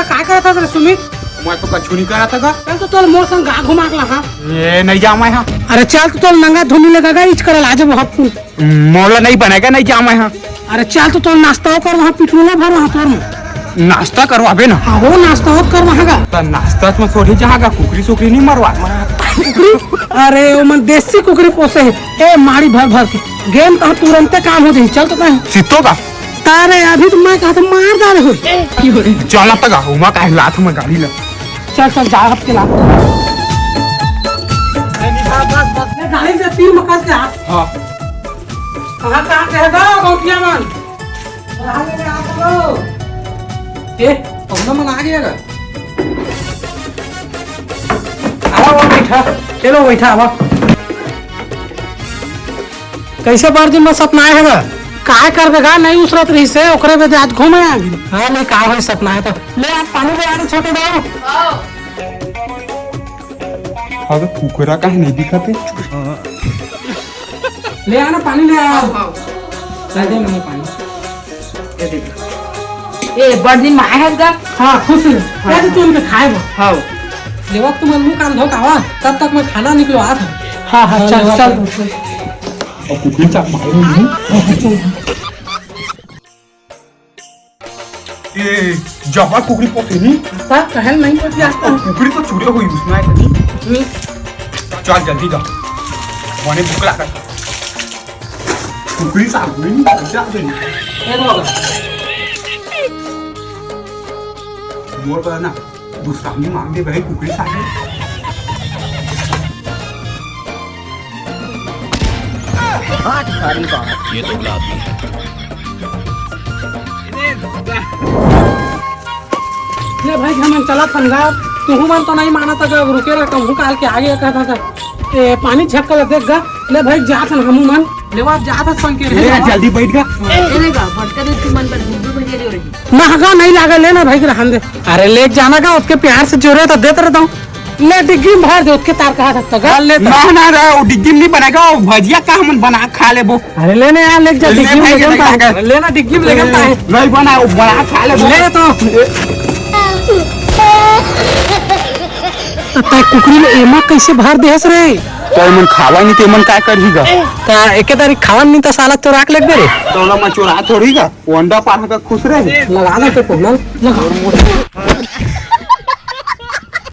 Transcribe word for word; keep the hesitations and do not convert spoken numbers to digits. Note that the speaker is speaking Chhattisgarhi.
का करत हस रे सुमित? मैं तो कछु नहीं करत गा। चल तो तोल मोर संग गा घुमा के ला, हाँ। ए, नहीं जावं मैं, हाँ। अरे चल तो तोल नंगा धुनी लगा गा, इच करल आ जाबो, हाँ, फूल। मोला नहीं बने गा, नहीं जावं मैं, हाँ। अरे चल तो तोल नाश्ता कर, वहाँ पिटूला भर वहाँ तोर में। नाश्ता करवाबे ना। हाँ, वो नाश्ता होत कर वहाँ गा। त नाश्ता में थोड़ी जहाँ गा कुकरी सुकरी नहीं मरवा। कुकरी? अरे, वो मन देसी कुकरी पोसे हे। ए, माड़ी भर भर के। गेम तो तुरंते काम हो जाही। चल तो तैं। सीतो गा। तारे, अभी तो मैं कहा था मार डाले हो। चल अब तक उमा काहे लात में गाड़ी ला। चल, चल, जा हट के ला। अरे निशा, बस, बस। ये गाड़ी से तीन मकान के हाथ। हाँ। कहाँ, कहाँ के है गा, गौंटिया मन? कहाँ के है आप लोग? ए, पहुना मन आ गया गा? आवा, आवा, बैठा। चलो, बैठा, आवा। कैसे बड़ दिन में सपना आए हे गा? काय करबे गा, नहीं उसरत रहिसे, ओकरे बेदे आज घूमे आ गई। हाँ, नहीं, का होई सपना आए तो। ले, आज पानी ले आ रे, छोटे बाबू। हाँ। अबे, कुकरा काहे नहीं दिखत हे? ले आ ना, पानी ले आ। हाँ, हाँ। ला दे मने पानी। ये देख। ए, बड़ दिन में आए हस गा? हाँ, खुश रह। हाँ, ले दे तू इनके खाए बा। हाँ। लेवा तुम मुंह कान धो के आवा, तब तक मैं खाना निकलवात हूँ। हाँ, हाँ, चल, चल। अब कुकरी चाप मारो नहीं। ए, जबर कुकरी पोसे नी। सब कहल नहीं होती आज तक। कुकरी तो चुरे हुई उसमें है नहीं। चल जल्दी जा। मने भूख लागत। कुकरी साग में नहीं, जा दे। ए बाबा। मोर पर ना, दूसरा नहीं मांग दे भाई, कुकरी साग में। हाथ भारी बात। ये तो औलाद नहीं है। ले भाई, हमन चलत हन गा। तुहू मन तो नहीं मानत गा, रुके रह, कहूँ काल के आगे कहत हस। ए, पानी झक्का ल देख गा। ले भाई, जात हन हमू मन। ले, आप जात हस पंखे ले, रे। जल्दी बैठ गा। ए, ए, ले गा, भटका दे, तू मन पर गुड्डू भैया ले रही। महंगा नहीं लागे, ले ना भाई, रहन दे। अरे, ले जाना गा, उसके प्यार से जोरे तो देत रहता हूँ। ले, डिग्गी में भर दे, उसके तार कहा सकता गा। ले तो। ना, ना, ना, वो डिग्गी में नहीं बनेगा, वो भजिया का हमन बना खा लेबो। अरे ले ना यार, ले जा, ले डिग्गी में भाई, लेके ले जा। अरे ले ना, डिग्गी में लेके जा। नहीं बना, वो बना खा लेबो। ले तो। त तैं कुकरी ले एमा कैसे भर देहस रे? त एमन खावा नहीं, त एमन काय करही गा? त एके तारीख खावा नहीं, त साला चोरा के लेगबे रे। तोला मैं चोरा थोड़ी गा, वो अंडा पार का खुश रहे। लगा दे तो पहला, लगा।